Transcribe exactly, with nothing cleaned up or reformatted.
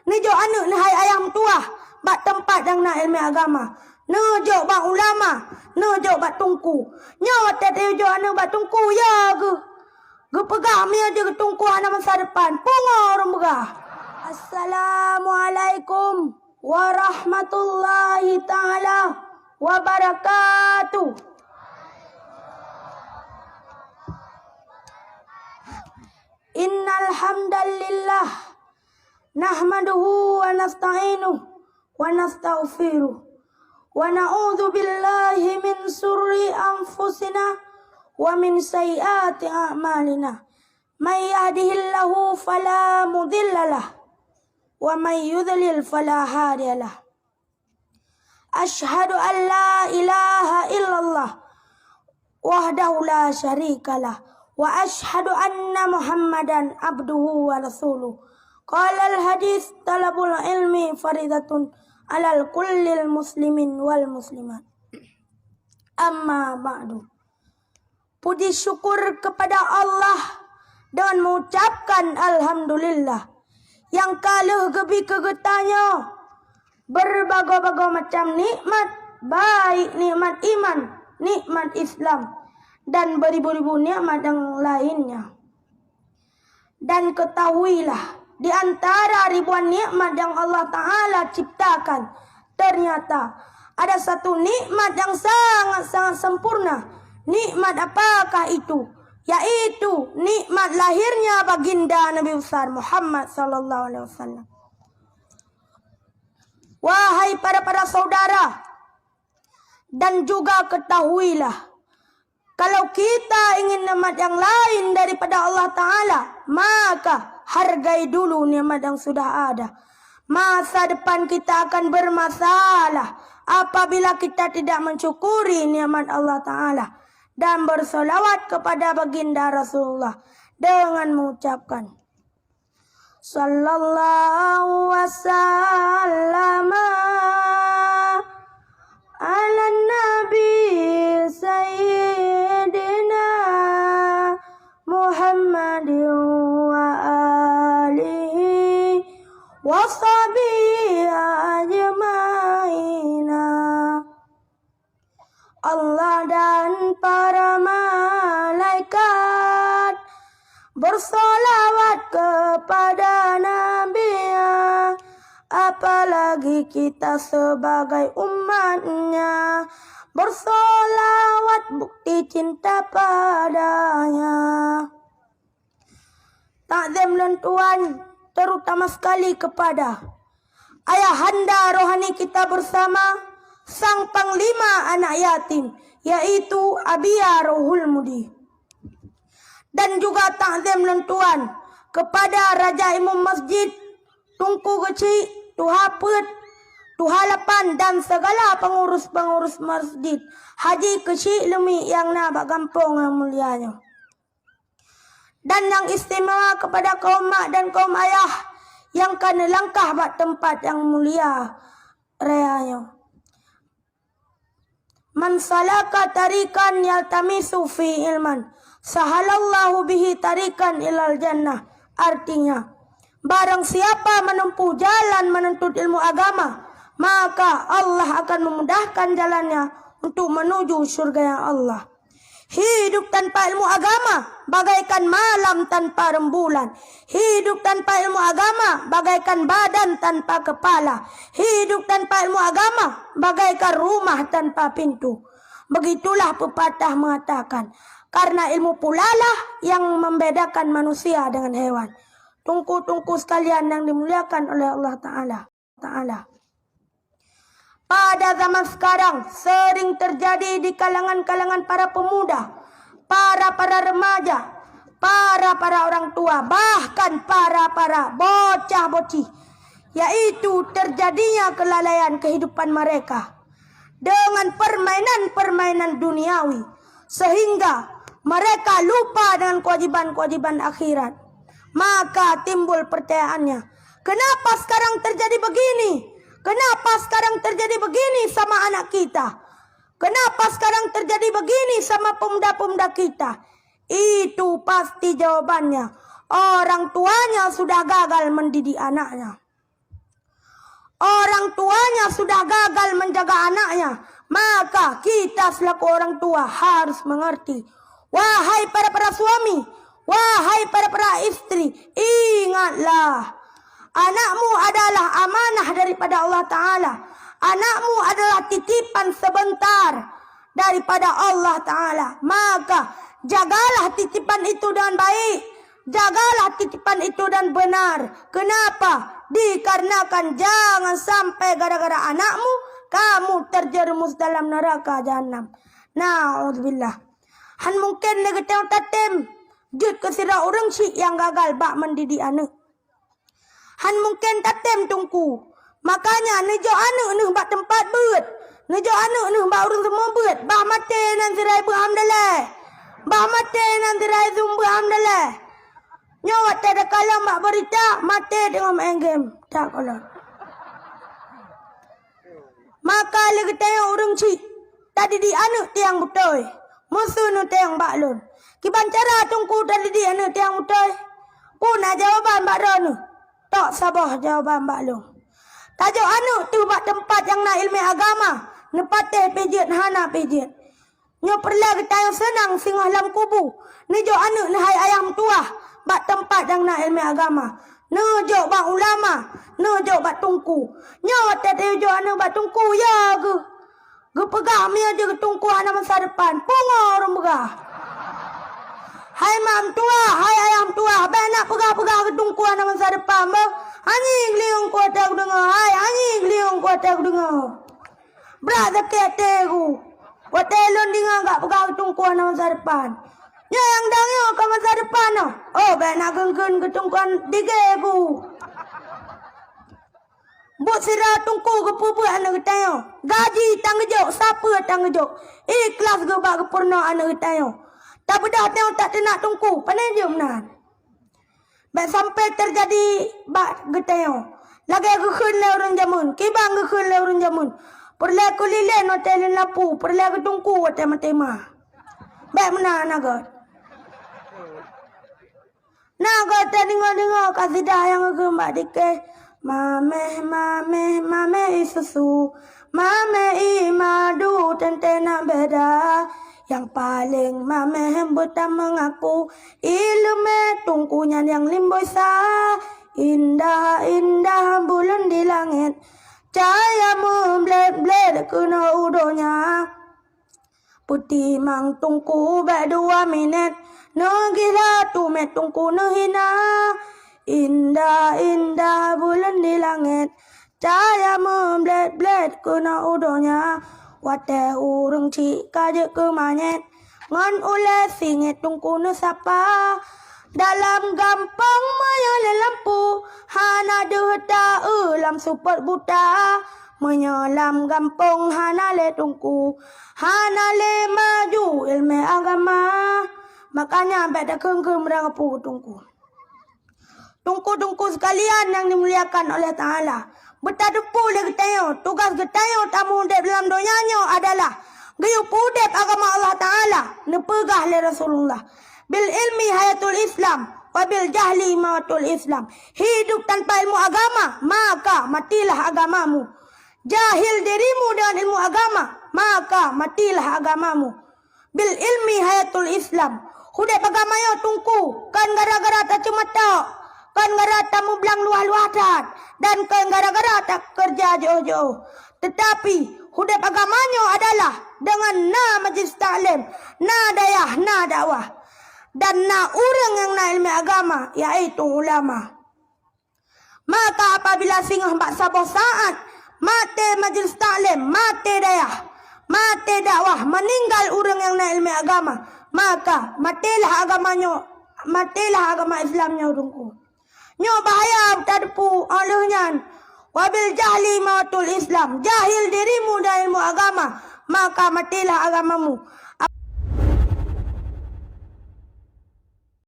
Neujok aneuëk neuhai ayah meutuwah bak teumpat nyang na iéleumé agama. Neujok bak ulama, neujok bak teungku. Nyoe watée tayue jok aneuëk bak teungku, ya geuh. Geupeugah meunyoe jeuet teungku hana masa depan. Pungo ureuëng peugah. Assalamualaikum warahmatullahi taala wabarakatuh. Innal hamdalillah. Nahmaduhu wa nasta'inuhu wa nastaghfiruh. Wa na'udzu billahi min syururi anfusina wa min sayyiati a'malina. May yahdihillahu fala mudhillalah. Wa may yudhlil fala hadiyalah. Asyhadu an la ilaha illallah wahdahu la syarikalah, wa asyhadu anna Muhammadan abduhu wa rasuluh. Qalal hadis, talabul ilmi faridatun alal kullil muslimin wal muslimat. Amma ba'du. Puji syukur kepada Allah dengan mengucapkan alhamdulillah, nyang ka lheueh geubri keu geutanyoe beureubagoe-bagoe macam nikmat, baik nikmat iman, nikmat Islam, dan beribu-ribu nikmat yang lainnya. Dan ketahuilah, di antara ribuan nikmat yang Allah Ta'ala ciptakan, ternyata ada satu nikmat yang sangat-sangat sempurna. Nikmat apakah itu? Yaitu nikmat lahirnya baginda Nabi besar Muhammad sallallahu alaihi wasallam. Wahai para-para saudara, dan juga ketahuilah, kalau kita ingin nikmat yang lain daripada Allah Ta'ala, maka hargai dulu nikmat yang sudah ada. Masa depan kita akan bermasalah apabila kita tidak mensyukuri nikmat Allah Ta'ala dan bersolawat kepada baginda Rasulullah dengan mengucapkan, Sallallahu wasallama ala nabi sayyidina Muhammadin wa alihi wa sahbihi ajmaina. Allah dan para malaikat bersolawat kepada Nabi-Nya, apalagi kita sebagai umat-Nya bersolawat bukti cinta pada-Nya. Takzim lôn tuan, terutama sekali kepada ayahanda rohani kita bersama, sang panglima anak yatim, yaitu Abiya Rohul Mudi. Dan juga takzim lôn tuan kepada Raja Imum Masjid, Teungku Geuchik, Tuha Peuet, Tuha Lapan, dan segala pengurus-pengurus masjid Haji Keuchik Leumik nyang na bak gampông nyang mulia nyoe. Dan nyang istimewa kepada kaum mak dan kaum ayah nyang ka neulangkah bak teumpat nyang mulia raya nyoe. Man salaka tariqan yaltamisu fi ilman, sahalallahu bihi tariqan ilal jannah. Artinya, barang siapa menempuh jalan menuntut ilmu agama, maka Allah akan memudahkan jalannya untuk menuju syurga Allah. Hidup tanpa ilmu agama bagaikan malam tanpa rembulan. Hidup tanpa ilmu agama bagaikan badan tanpa kepala. Hidup tanpa ilmu agama bagaikan rumah tanpa pintu. Begitulah pepatah mengatakan, karena ilmu pulalah yang membedakan manusia dengan hewan. Teungku-teungku sekalian yang dimuliakan oleh Allah Ta'ala. Ta'ala. Pada zaman sekarang, sering terjadi di kalangan-kalangan para pemuda, para-para remaja, para-para orang tua, bahkan para-para bocah-bocih, yaitu terjadinya kelalaian kehidupan mereka dengan permainan-permainan duniawi, sehingga mereka lupa dengan kewajiban-kewajiban akhirat. Maka timbul pertanyaannya, kenapa sekarang terjadi begini? Kenapa sekarang terjadi begini sama anak kita? Kenapa sekarang terjadi begini sama pemuda-pemuda kita? Itu pasti jawabannya, orang tuanya sudah gagal mendidik anaknya. orang tuanya sudah gagal menjaga anaknya, maka kita selaku orang tua harus mengerti. Wahai para-para suami, wahai para-para istri, ingatlah, anakmu adalah amanah daripada Allah Ta'ala. Anakmu adalah titipan sebentar daripada Allah Ta'ala. Maka, jagalah titipan itu dengan baik. Jagalah titipan itu dan benar. Kenapa? Dikarenakan jangan sampai gara-gara anakmu, kamu terjerumus dalam neraka jahanam. Na'udzubillah. Han mungken lé geutanyoe tatem jeuet keu sidroe ureuëng syiek nyang gagal bak mendidik aneuëk. Han mungken tatem teungku. Makanya neujok aneuëk neuh bak teumpat beuet. Neujok aneuëk neuh bak ureuëng seumeubeuet. Bah maté nan sirai beuham dalai. Bah maté nan sirai sum beuham dalai. Nyoe watée takalon bak beurita, maté teungoh maén game. Tak kolot. Maka lé geutanyoe ureuëng syiek, tadidik aneuëk teuh nyang beutôi. Meusu neuh teuh nyang bak lôn. Kiban cara teungku tadidik aneuëk teuh nyang beutôi? Peue na jawaban bak droeneuh? Tok saboh jawaban bak lôn. Tajok aneuëk teuh bak teumpat nyang na iéleumé agama, neupatéh pih jeuet hana pih jeuet. Nyoe peureulée geutanyoe seunang singoh lam kubu. Neujok aneuëk neuh hai ayah meutuwah bak teumpat nyang na iéleumé agama. Neujok bak ulama, neujok bak teungku. Nyoe watée tajok aneuëk bak teungku, ya geuh. Geupeugah meunyoe jeuet teungku hana masa depan, pungo ureuëng peugah. Hai mak meutuwah, hai ayah meutuwah, bék na peugah-peugah keu teungku hana masa depan, beuh. Anyi geuliong kuat teudeungoe, hai, anyi geuliong kuat teudeungoe. Brat sakét até ku. Watée lôn deungoe gak peugah keu teungku hana masa depan. Nyoe nyang dang nyoe ka masa depan nyoe. Oh, bék na geun-geun keu teungku digée ku. Buet sira teungku geupeubeuet aneuëk geutanyoe. Gaji tangeujok, sapeue tangeujok. Ikhlas geuh bak geupeurunoe aneuëk geutanyoe. Tabeudôh tanyoe tak teunak teungku, pane jeuem nan. Bék sampai teujadi bak geutanyoe. Lagée geukheun lé ureuëng jameun, kiban geukheun lé ureuëng jameun. Peureulée keu lilén watée lilén lapu, peureulée keu teungku watée maté ma. Bék meunan na gét. Na gét teudeungoe-deungoe kasidah nyang geukheun bak dikée, "Mameh, mameh, mameh ie susu, mameh ie madu teuntée na beda. Nyang paleng mameh beutameungaku, iéleumé teungku nyan nyang limboi sa. Indah, indah buleuen di langét, cahya meublét-blét keunoe u donya." Peutimang teungku bék dua minét, neugila teumé teungku neuhina. Indah, indah buleuen di langét, cahya meublét-blét keunoe u donya. Watée ureuëng syiek ka jeuet keu manyét, ngon ulée singét teungku neusapa. Dalam gampông meunyoe lé lampu, hana deuh ta-eu lam seupôt buta. Meunyoe lam gampông hana lé teungku, hana lé maju iéleumé agama. Makanya bék takheun-kheun meurangkapeue teungku. Teungku-teungku sekalian nyang dimuliakan oleh Taala, beutateupeu lé geutanyoe, tugaih geutanyoe tameuudeb lam donya nyoe adalah geuyue peuudeb agama Allah Taala. Neupeugah lé Rasulullah, "Bil ilmi hayatul Islam, wa bil jahli mawatul Islam." Hidup tanpa ilmu agama, maka matilah agamamu. Jahil dirimu dengan ilmu agama, maka matilah agamamu. Bil ilmi hayatul Islam. Udeb agama nyoe teungku, kon gara-gara taceumatok, kon gara tameublang luwah-luwah that, dan kon gara-gara takeureuja jiôh-jiôh. Teutapi, udeb agama nyoe adalah deungon na majlis taklim, na dayah, na dakwah, dan na ureuëng nyang na iéleumé agama, yaitu ulama. Maka apabila singoh bak saboh saát maté majlis taklim, maté dayah, maté dakwah, meuninggai ureuëng nyang na iéleumé agama, maka matélah agama nyoe, matélah agama Islam nyoe teungku. Nyoe bahaya beutateupeu óh lheueh nyan. Wa bil jahli mawatul Islam, jahil dirimu dan ilmu agama, maka matélah agamamu.